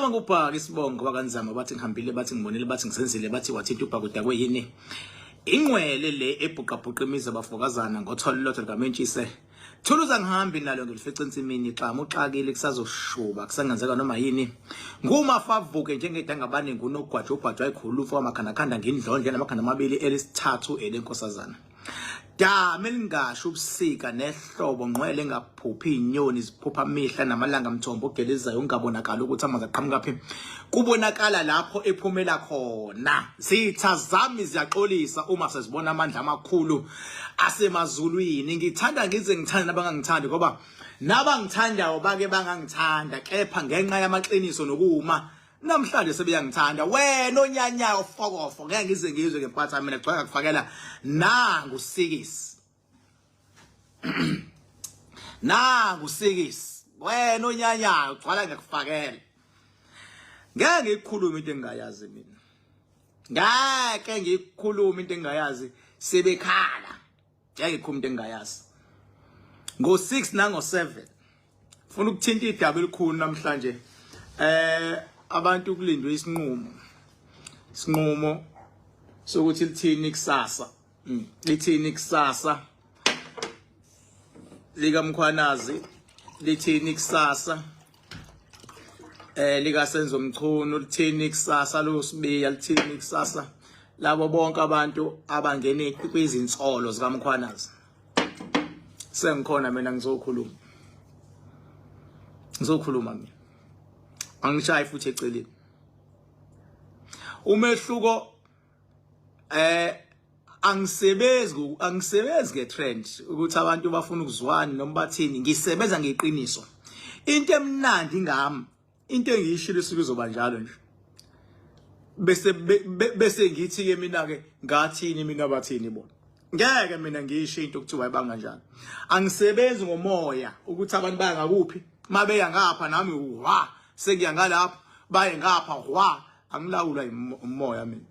Igama ngubhaka isibongo bakanzama bathi ngihambile bathi ngibonile bathi ngisenzile bathi wathinta ubhaka udakwe yini. Ingqwele le ebhuqabhuqa imizi abafokazana ngotholo lotho likamentshise. Thuluza ngihambi nalo ngilifica ensimini xama uxakile kusazoshuba kusangenzeka noma yini. Ngumafavuke njengedangabane ngunogwaja ubhajwa ikhulu ufa amakhandakhanda ngindlondle namakhanda amabili elisithathu elenkosazana. Dame elingasho ubusika nehlobo ngqwele engaphuphi inyoni ziphupha mihla namalanga mthombo ogelezayo ungabonakala ukuthi amanzi aqhamuka phi kubonakala lapho ephumela khona zitha zami ziyaxolisa uma sezibona amandla amakhulu asemazulwini ngithanda ngize ngithande nabangangithandi ngoba nabangithandayo bake bangangithanda kepha ngenxa yamaqiniso nokuma namhlanje sebeyangithanda wena onyanyayo fokofo ngeke ngize ngizwe ngempatha mina gcwala ngakufakela nangu sikisi nangu sikisi wena onyanyayo gcwala ngiyakufakela ngeke ngikhulume into engingayazi mina ngeke ngikhulume into engingayazi sebekhala ngeke ngikhulume into engingayazi ngo-6 nango-7 funa ukuthinta idaba elikhulu namhlanje eh abantu kulindwe isinqumo isinqumo sokuthi lithini kusasa lithini kusasa lika Mkhwanazi lithini kusasa eh lika Senzo Mchunu lithini kusasa loSibiya lithini kusasa labo bonke abantu abangene kwizinsolo zikaMkhwanazi sengikhona mina ngizokhuluma ngizokhuluma mina angishayi futhi eceleni umehluko eh angisebenzi angisebenzi ngetrend ukuthi abantu bafuna ukuzwana noma bathini ngisebenza ngeqiniso into emnandi ngami into engiyishilo isuke izoba njalo nje bese bese ngithi ke mina ke ngathini mina bathini bona ngeke mina ngisho into kuthiwa ibanga njani angisebenzi ngomoya ukuthi abantu baya ngakuphi mabeya ngapha nami wa sengiya ngalapho baye ngapha wa angilawulwa umoya mina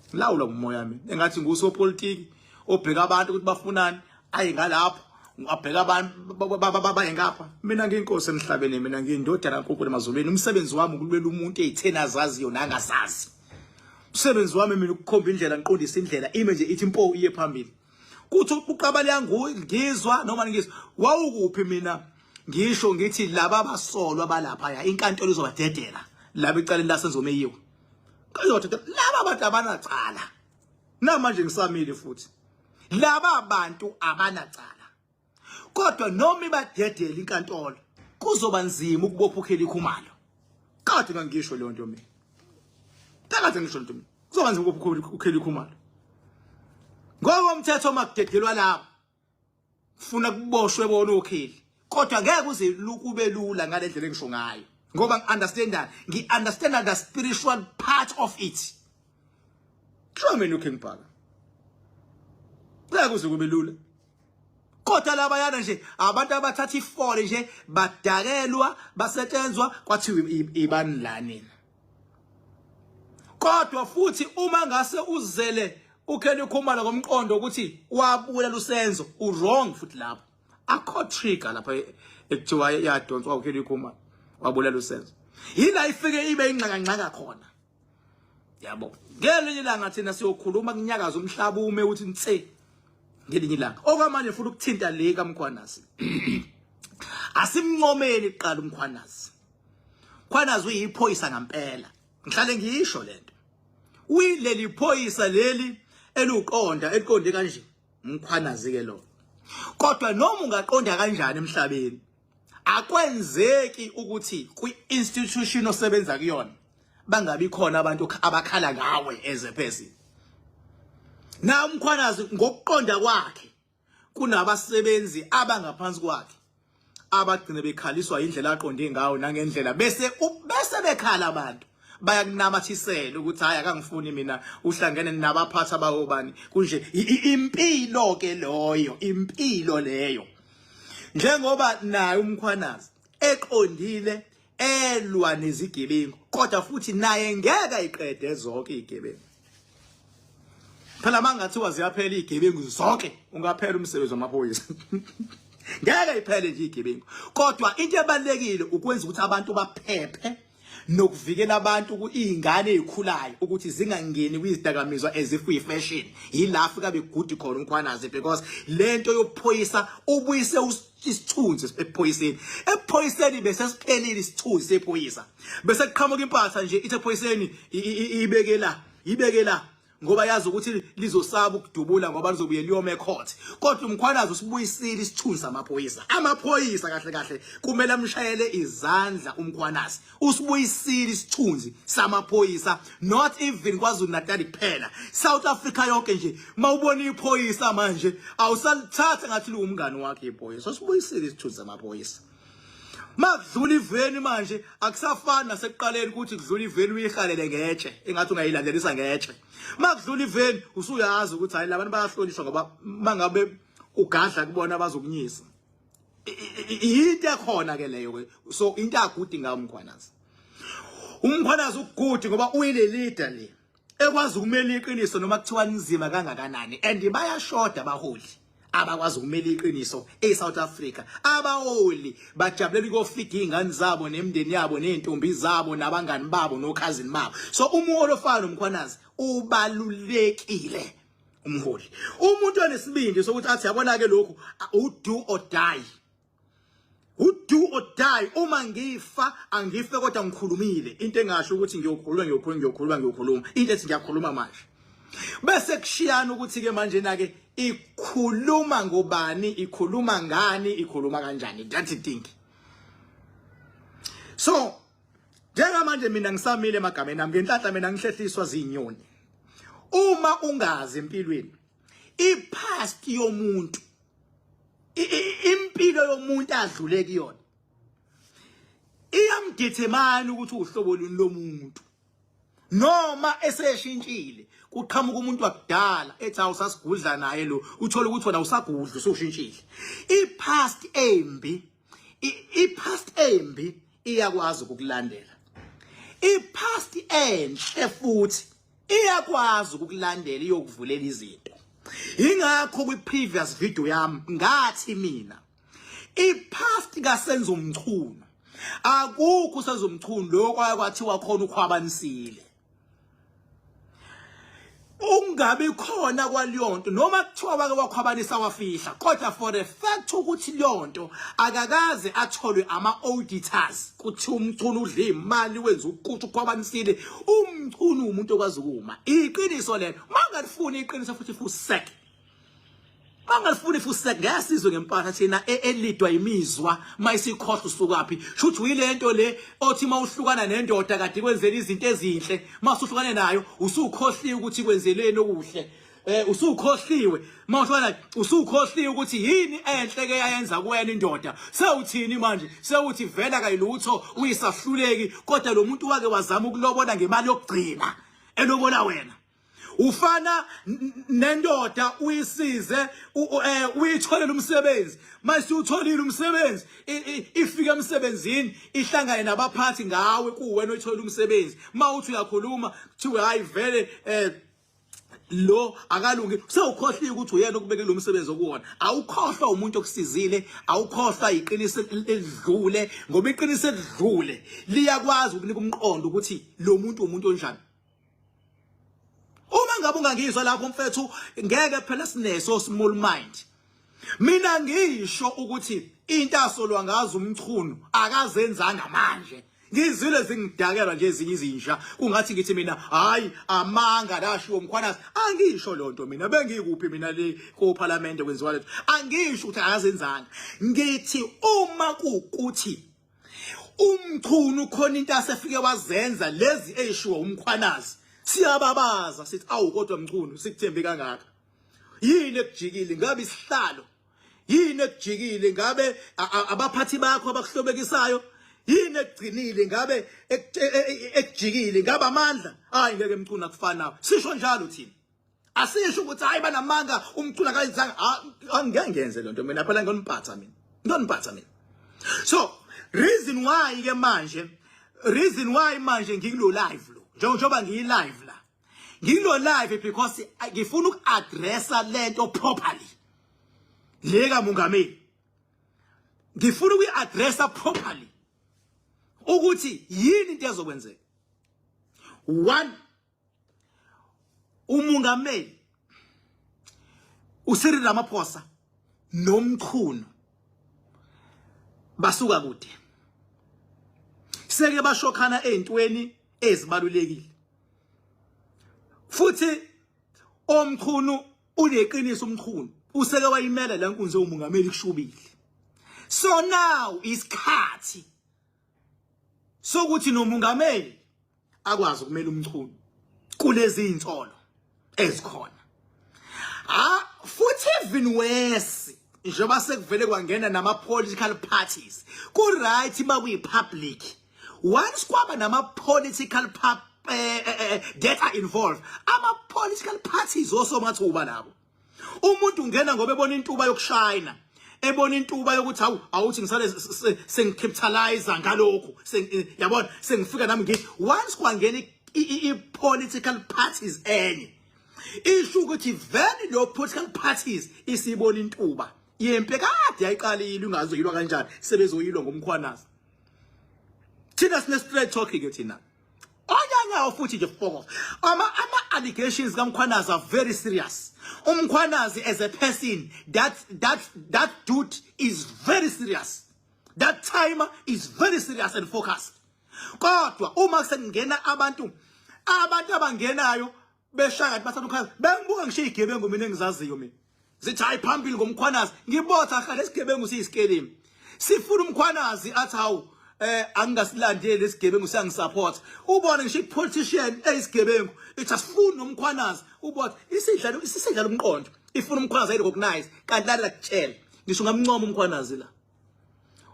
ngilawulwa ngumoya mina engathi ngusopolitiki obheka abantu ukuthi bafunani aye ngalapho abheka abantu baye ngapha mina ngiyinkosi emhlabeni mina ngiyindodana kaNkulunkulu emazulwini umsebenzi wami ukulwela umuntu ezitheni azaziyo nangazazi umsebenzi wami mina ukukhomba indlela ngiqondise indlela ime nje ithi impo iye phambili kuthi uqaba liyangizwa noma ngizwa wawukuphi mina ngisho ngithi laba abasolwa balapha ya inkantolo izobadedela laba ecaleni lasenzomeyiwa kayodedela laba abantu abanacala namanje ngisamile futhi laba bantu abanacala kodwa noma ibadedela inkantolo kuzoba nzima ukubopha uKelly Khumalo kade ngangisho leyo nto mina kade ngisho nto mina kuzoba nzima ukubopha uKelly Khumalo ngoba umthetho makudedelwa lapho funa kuboshwe bona oKelly kodwa ngeke uze kube lula ngalendlela engisho ngayo ngoba ngi-understanda ngi-understanda the spiritual part of it kusho mina uKing Bhaka ngeke kuze kube lula kodwa labayana nje abantu abathatha ifole nje badakelwa basetshenzwa kwathiwa ibani la nina kodwa futhi uma ngase uzele uKelly Khumalo ngomqondo ukuthi wabulala uSenzo u-wrong futhi lapho akho trigger lapha ekuthiwa yadonswa uKelly Khumalo wabulala uSenzo yila ifike ibe ingxakangxaka khona yabo ngelinye ilanga thina siyokhuluma kunyakaza umhlaba ume uthi nse ngelinye ilanga okwamanje futhi ukuthinta le kaMkhwanazi asimncomeli kuqala uMkhwanazi Mkhwanazi uyiphoyisa ngampela ngihlale ngisho lento uyileli phoyisa leli eluqonda eliqonde kanje Mkhwanazi ke lo kodwa noma ungaqonda kanjani emhlabeni akwenzeki ukuthi kwi-institution osebenza kuyona bangabi khona abantu abakhala ngawe as a person na uMkhwanazi ngokuqonda kwakhe kunabasebenzi abangaphansi kwakhe abagcine bekhaliswa indlela aqonde ngayo nangendlela bese bese bekhala abantu bayakunamathisela ukuthi hayi akangifuni mina uhlangene nabaphathi abawobani kunje impilo ke loyo impilo leyo njengoba naye uMkhwanazi eqondile elwa nezigebengu kodwa futhi naye ngeke ayiqede zonke izigebengu phela mangathiwa ziyaphela izigebengu zonke ungaphela umsebenzi wamaphoyisa ngeke iphele nje izigebengu kodwa into ebalekile ukwenza ukuthi abantu baphephe Nokuvikela abantu, izingane ezikhulayo, ukuthi zingangeni kwizidakamizwa as if kuyi-fashion. Yila afika be-good khona uMkhwanazi, because lento yobuphoyisa ubuyise isithunzi ebuphoyiseni. Ebuphoyiseni bese siphelile isithunzi sephoyisa, bese kuqhamuka impatha nje ithi ephoyiseni ibeke la, ibeke la, ngoba yazi ukuthi lizosaba ukudubula ngoba lizobuye liyome ecourt. Kodwa uMkhwanazi usibuyisile isithunzi samaphoyisa. Amaphoyisa kahle kahle kumele amshayele izandla uMkhwanazi. Usibuyisile isithunzi samaphoyisa, not even KwaZulu Natal kuphela, South Africa yonke nje. Mawubona iphoyisa manje, awusalithatha ngathi liwumngani wakhe iphoyisa. Usibuyisile isithunzi samaphoyisa. Makudlula iveni manje, akusafani nasekuqaleni ukuthi kudlula iveni uyihalele ngetshe, engathi ungayilandelisa ngetshe. Makudlula iveni usuyazi ukuthi hayi, labantu bayahlonishwa, ngoba mangabe ugadla kubona bazokunyisa. Into ekhona ke leyo ke. So into a-good ngawo uMkhwanazi, uMkhwanazi u-good ngoba uyile leader le ekwazi ukumela iqiniso noma kuthiwa nzima kangakanani, and bayashoda abaholi abakwazi ukumela iqiniso eSouth Africa. Abaholi bajabulela ukuyofika izingane zabo nemindeni yabo nezintombi zabo nabangani babo nokhazini babo. So umuholi ofana noMkhwanazi ubalulekile. Umholi, umuntu onesibindi sokuthi athi, yabona ke lokhu, u-do or die, u-do or die. Uma ngifa angife, kodwa ngikhulumile into engasho ukuthi ngiyokhuluma, ngiyokhuluma, ngiyokhuluma, ngiyokhuluma into ethi ngiyakhuluma manje, bese kushiyana ukuthi ke manje na ke ikhuluma ngobani, ikhuluma ngani, ikhuluma kanjani. That's the thing. So njengamanje mina ngisamile emagameni ami. Ngenhlanhla mina ngihlehliswa zinyoni. Uma ungazi empilweni, ipast yomuntu, impilo yomuntu adlule kuyona, iyamdetermine ukuthi uhlobo luni lomuntu. Noma eseshintshile, kuqhamuka umuntu wakudala ethi awusasigudla naye lo, uthola ukuthi wena usagudla, usushintshile. Ipast embi, ipast embi iyakwazi ukukulandela. Ipast enhle futhi iyakwazi ukukulandela, iyokuvulela izinto. Ingakho kwi previous video yami ngathi mina ipast kaSenzo Mchunu, akukho uSenzo Mchunu lokho kwathiwa khona ukhwabanisile, ungabi khona kwaleyonto. Noma kuthiwa wake wakhwabanisa wafihla, kodwa for the fact ukuthi leyonto akakaze atholwe ama-auditors kuthiwa uMchunu udla imali, wenza ukuthi ukhwabanisile, uMchunu umuntu okwazi ukuma. Iqiniso lelo. Mangalifuni iqiniso futhi fusek, bangalifuni fusek. Ngeke sizwe ngempahla thina elidwa imizwa mayisikhohlwa usukaphi. Shuthi uyilento le othi mawuhlukana nendoda kade kwenzela izinto ezinhle, masuhlukane nayo usukhohliwe ukuthi kwenzeleni okuhle. Usukhohliwe mawuhlukana, usukhohliwe ukuthi yini enhle ke yayenza kuwena indoda. Sewuthini manje? Sewuthi vela kayilutho, uyisahluleki. Kodwa lo muntu wake wazama ukulobola ngemali yokugcina elobola wena. Ufana nendoda uyisize uyitholele umsebenzi, mase utholile umsebenzi, ifika emsebenzini ihlangane nabaphathi ngawe, kuwena oyitholela umsebenzi. Mawuthi uyakhuluma kuthiwe hayi vele lo akalungi. Sewukhohliwe ukuthi uyena okubekele umsebenzi okuwona. Awukhohlwa umuntu okusizile, awukhohlwa iqiniso elidlule, ngoba iqiniso elidlule liyakwazi ukunika umqondo ukuthi lo muntu umuntu onjani. Uma ngabe ungangizwa lapho mfethu, ngeke phela sineso small mind. Mina ngisho ukuthi into asolwa ngazo uMchunu akazenzanga. Manje ngizwile zingidakelwa nje ezinye izinja, kungathi ngithi mina hayi, amanga lashiwo uMkhwanazi. Angisho lonto mina. Bengikuphi mina le ko parliament kwenziwa letho? Angisho ukuthi akazenzanga. Ngithi uma kukuthi uMchunu khona into asefike wazenza lezi ezishiwo uMkhwanazi, siyababaza sithi awu kodwa Mchunu, sikuthembe kangaka, yini ekujikile? Ngabe isihlalo? Yini ekujikile? Ngabe abaphathi bakho abakuhlobekisayo? Yini ekugcinile? Ngabe ekujikile ngabe amandla? Hayi ngeke Mchunu, akufana. Sisho njalo thina. Asisho ukuthi hayi, banamanga, uMchunu akayenzanga. Angeke ngenze lento mina phela, ngoniphatha mina, ngoniphatha mina. So reason why ke manje, reason why manje ngikulo live lo, njengoba ngiyi live la, ngikulo live because ngifuna uku-addressa lento properly le kamongameli. Ngifuna ukuyi-addressa properly. Ukuthi yini into ezokwenzeka? One, umungameli uCyril Ramaphosa noMchunu basuka kude, seke bashokhana ezintweni ezibalulekile, futhi oMchunu uneqiniso. UMchunu useke wayimela la nkunzi umungameli kushubile. So now isikhathi sokuthi nomungameli akwazi ukumela uMchunu kulezi insolo ezikhona. Ha, futhi even worse, njengoba sekuvele kwangena nama political parties, ku right makuyi public. Once kwaba nama political that are involved, ama political parties osomathuba labo, umuntu ungena ngoba ebona intuba yokushayina, ebona intuba yokuthi hawu, awuthi ngisale sengicapitalize ngalokhu, yabona, sengifika nami ngithi once kwangena i-political parties enye, isho ukuthi vele lo political parties isibona intuba yempe kade yayiqalile, ingazoyilwa kanjani, sebezoyilwa ngoMkhwanazi. Thina sine straight talking ke thina, onyanyawo futhi nje fuck off. Ama allegations kaMkhwanazi are very serious. UMkhwanazi as a person, that dude is very serious, that timer is very serious and focused. Kodwa uma sekungena abantu abangenayo beshaya ngathi bathanda ukhala, bengibuka ngisho izigebengu mina engizaziyo mina zithi hayi, phambili ngoMkhwanazi. Ngibotha hlale isigebengu siyisikelimi, sifuna uMkhwanazi athi hawu, angingasilandeli lesigebengu, siyangisupport. Ubone ngisho ipolitician eyisigebengu ithi asifuni noMkhwanazi, ubona isidlalo, isisidlalo umqondo, ifuna uMkhwanazi ayirecognize. Kanti lala kutshela, ngisho ngamncoma uMkhwanazi la,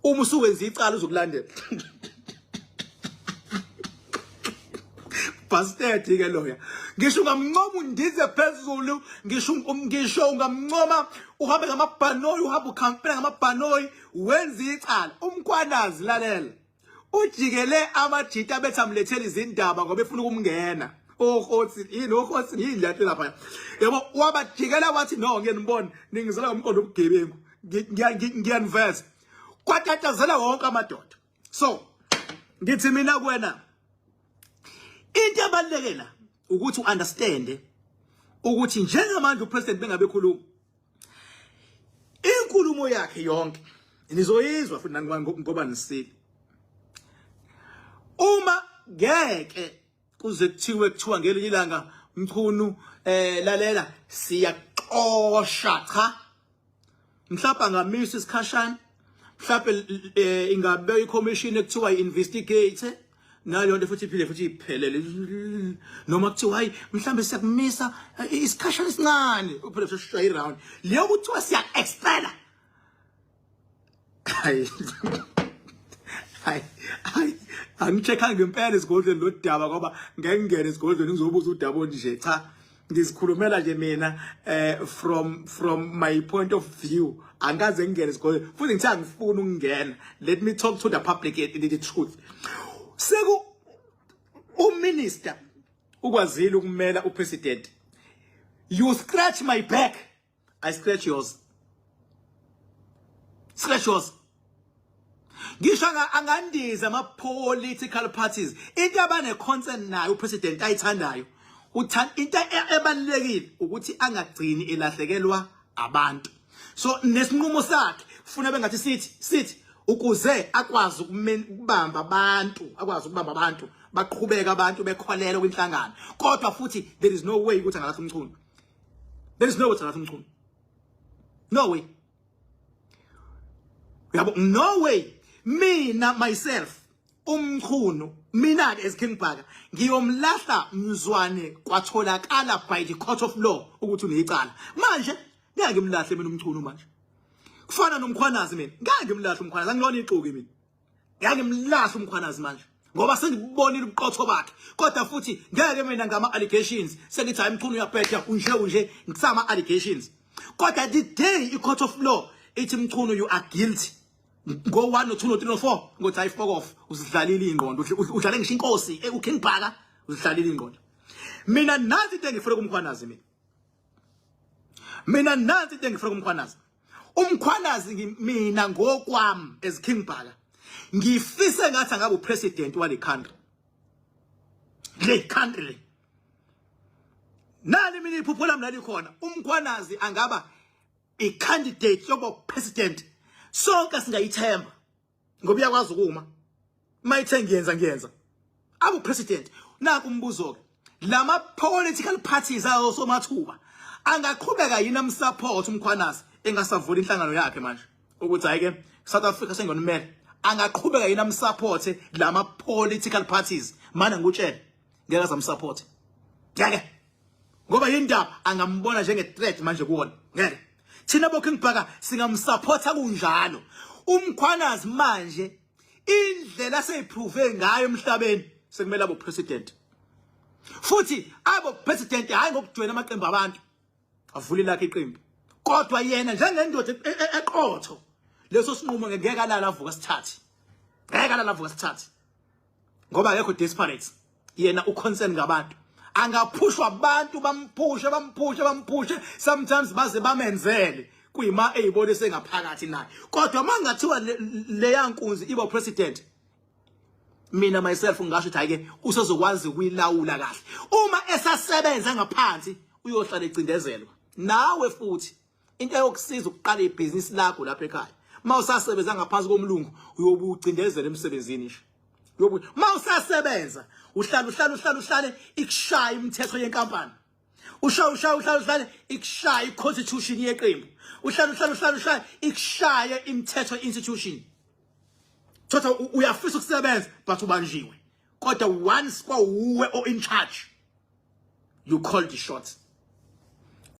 uma usuwenza icala uzokulandela. Bastard ke loya. Ngisho ungamncoma undize phezulu, ngisho ungamncoma uhambe ngamabhanoyi, uhambe ucampaign ngamabhanoyi, wenza icala. UMkhwanazi, lalela, ujikele amajita bethi amlethele izindaba ngoba efuna ukumngena ohothi yini, ohothi yini lento lapha, yabo. Wabajikela wathi no, ngiyanibona ningizela ngomqondo obugebengu, ngiyaniveza. Kwatatazela wonke amadoda. So ngithi mina kuwena, into ebaluleke la ukuthi uunderstand ukuthi njengamanje upresident bengabe khuluma inkulumo yakhe yonke, nizoyizwa futhi ngoba nisile, uma ngeke kuze kuthiwe kuthiwa ngelinye ilanga, "Mchunu, lalela, siyaxosha." Cha, mhlawumbe angamisa isikhashana, mhlawumbe ingabe icommission ekuthiwa i-investigate naleyo nto futhi iphile futhi iphelele, noma kuthiwa hayi, mhlawumbe siyakumisa isikhashana esincane, uphele sesishaya iround leyo kuthiwa siya-expela. Hayi hayi hayi, angicheckanga ngempela esigodlweni lo daba, ngoba ngeke ngingene esigodlweni ngizobuza udaba onje. Cha, ngizikhulumela nje mina from my point of view. Angikaze ngingene esigodlweni futhi ngithi angifuni ukungena. Let me talk to the public the truth. Seku uminister ukwazile ukumela upresident. You scratch my back, I scratch yours. Scratch yours. Ngisho angandiza ama political parties, into abane concern nayo upresident ayithandayo, uthanda into ebalulekile ukuthi angagcini elahlekelwa abantu. So nesinqumo sakhe kufuna bengathi sithi ukuze akwazi ukubamba abantu, akwazi ukubamba abantu, baqhubeka abantu bekholelwa kwinhlangano. Kodwa futhi there is no way ukuthi angalahla uMchunu. There is no way ukuthi angalahla uMchunu, no way, yabo, no way. Mina myself, uMchunu, mina ke as King Bhaka, ngiyomlahla mzwane kwatholakala by the court of law ukuthi unecala. Manje ngeke ngimlahle mina uMchunu. Manje kufana noMkhwanazi, mina ngeke ngimlahle uMkhwanazi, angilona ixoki mina. Ngeke ngimlahle uMkhwanazi manje ngoba sengibonile ubuqotho bakhe. Kodwa futhi ngeke mina ngama allegations sengithi hayi, Mchunu uyabhedla, unje unje, ngisama allegations. Kodwa the day i court of law ithi, "Mchunu, you are guilty ngo 1 no 2 no 3 no 4," ngothi hayi, fuck off, uzidlalile ingqondo, udlale ngisho inkosi uKing Bhaka, uzidlalile ingqondo. Mina nansi into engifuna kuMkhwanazi. Mina nansi into engifuna kuMkhwanazi. UMkhwanazi, mina ngokwami as King Bhaka, Ngifise ngathi angabe upresident wale country, le country le. Nali mina iphupho lami lalikhona, uMkhwanazi angaba i-candidate yokuba president. Sonke singayithemba ngoba uyakwazi ukuma, mayithe ngiyenza, ngiyenza, abu president. Naku umbuzo ke, lama political parties awo somathuba angaqhubeka yini amsupport uMkhwanazi engasavula inhlangano yakhe manje, ukuthi hayi ke, South Africa sengonimele? Angaqhubeka yini amsupport lama political parties? Mana ngikutshele, ngeke azamsupport, ngeke, ngoba yindaba angambona njenge threat manje kuwona. Ngeke. Thina bo King Bhaka singamsupporta kunjalo uMkhwanazi. Manje indlela aseyiprove ngayo emhlabeni, sekumele abo president, futhi abo president hayi ngokujoyina amaqembu abantu, avule lakhe iqembu, kodwa yena njengendoda eqotho, leso sinqumo ngeke alala avuka sithathe, ngeke alala avuka sithathe, ngoba akekho desperate. Yena uconcern ngabantu. Angaphushwa abantu, bamphushe, bamphushe, bamphushe, sometimes baze bamenzele kuyima eyibone sengaphakathi naye. Kodwa mangathiwa leya nkunzi iba president, mina myself ngisho ukuthi hayi ke, usezokwazi ukuyilawula kahle. Uma esasebenza ngaphansi, uyohlala ecindezelwa. Nawe futhi into eyokusiza ukuqala ibhizinisi lakho lapha ekhaya, uma usasebenza ngaphansi komlungu, uyobe ucindezela emsebenzini nje. Yobe uma usasebenza, uhlala, uhlala, uhlala, uhlale, ikushaya imithetho yenkampani, ushaya, ushaya, uhlala, uhlale, ikushaya i-constitution yeqembu, uhlala, uhlala, uhlala, uhlale, ikushaye imithetho institution. Thotha uyafisa ukusebenza but ubanjiwe, kodwa once kwawuwe o in charge, you call the shots.